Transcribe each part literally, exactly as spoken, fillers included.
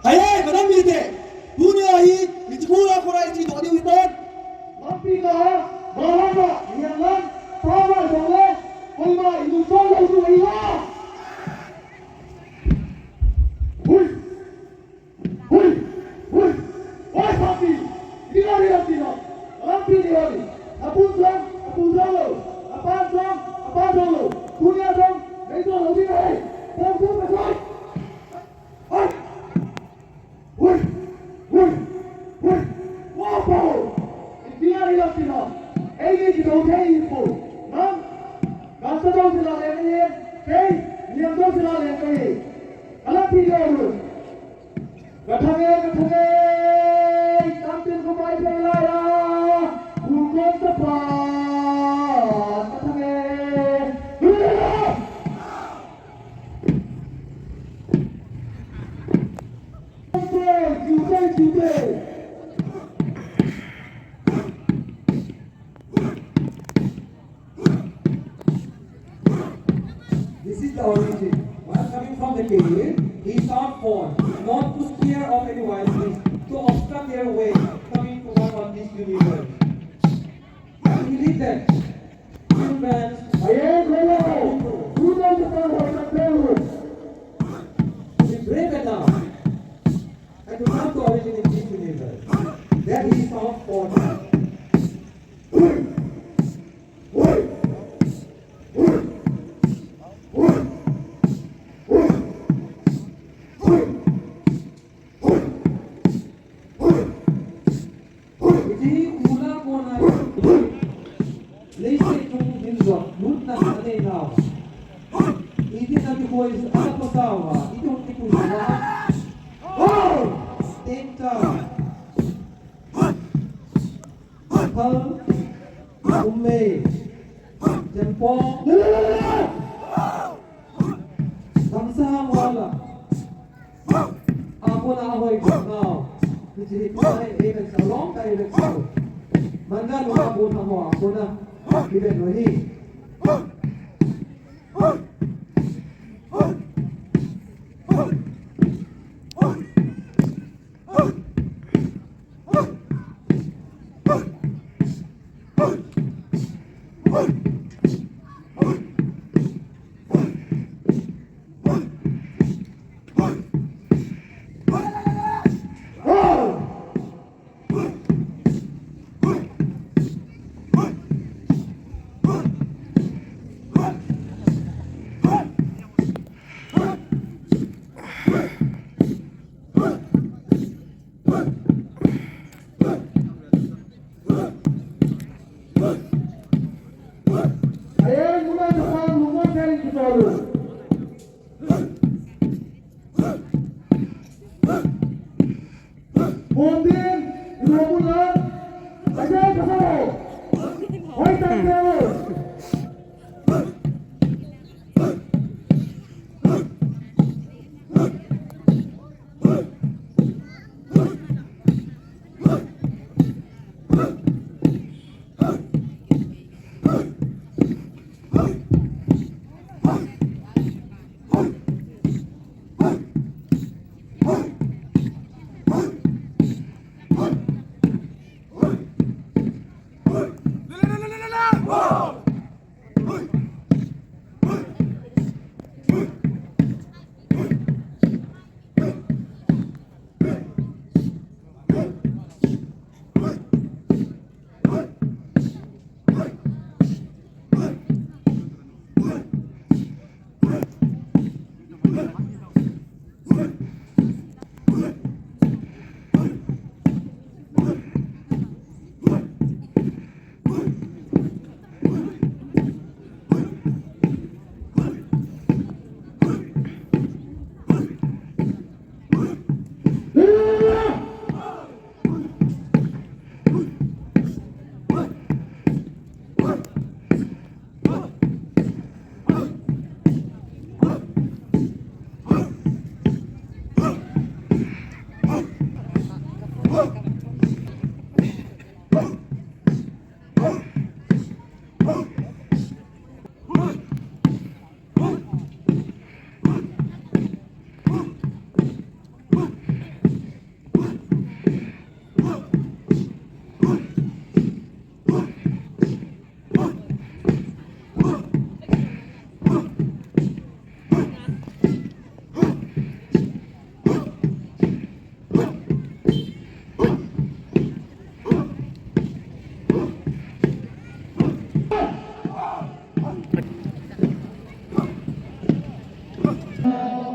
Hei, hei, ka nam mite. Tunia hi, hiche khula khora hiche doh diu hipon. Lampi ka, malama, hiang lam, pama jongle, koima ilungson lou diu ahi la. Hui. Hui. Hui. Oi, papi. Dila, dila, dila. Lampi dila, dila. Apun jong, apun jong lou. Apan jong, apan jong lou. Tunia jong, nei jong lou ding ahi. Pom jong ka soi. Hoi! Hoi! Hoi! Hoi! Wow, wow! India ni la tina. Ei ni ki dou thei po. Nam? Gangsa dou sila le ni. Kei, niam dou sila le ni. Ala pi dou lu. Ka thang e, ka thang e. Kam tin ko mai thei lai la. Pu kon sa pa. Ka thang e. This is the origin. While coming from the cave, he sought for not to scare off any wild beast, to obstruct their way coming to one on this universe. He believed that humans are brave enough and to come to origin in this universe. That he found for them. Hiche hi ula kona hi. Leiset chunga hin jong lutna anei nau. Iti nati koi ana pasau a, iti hung kipui a. Tengcha. Phal. Ummei. Jempong. Gangsa hang wala. Akona ahoi ko nau. Hiche hi tua hi event sa long ta event sa. Manga no abu tha ho akona. Event no hi.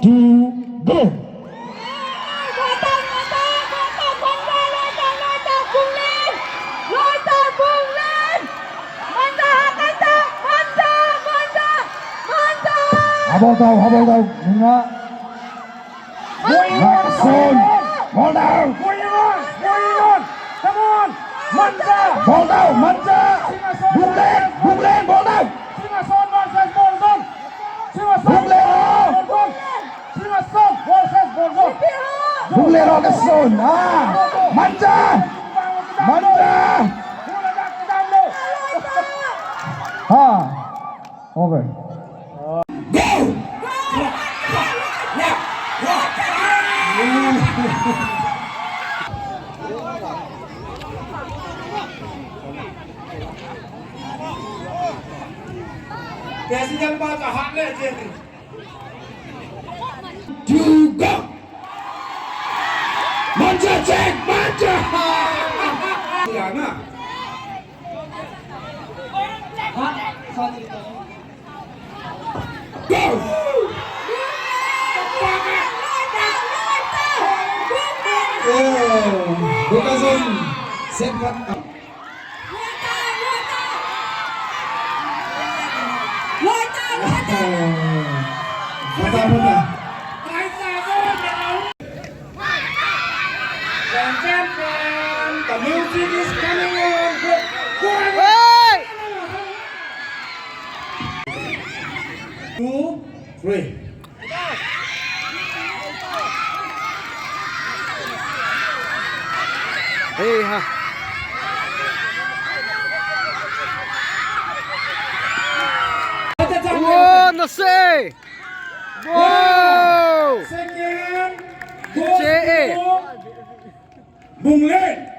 Two, go! Habol tau, habol tau, nunga. Manja! Bol tau, Manja! Bunglen, Bunglen, bol tau! Bunglen ho! Bunglen ho ka son, ah! Manja! Manja! Ha! Over. Go! President pa ka hat le je ni. Two, go! Manja check, Manja! Ya na. Ladies and gentlemen, the music is coming on. Hey! Two, three. Hey, ha. Wow, nasei! Wow! Second, goes to Bunglen.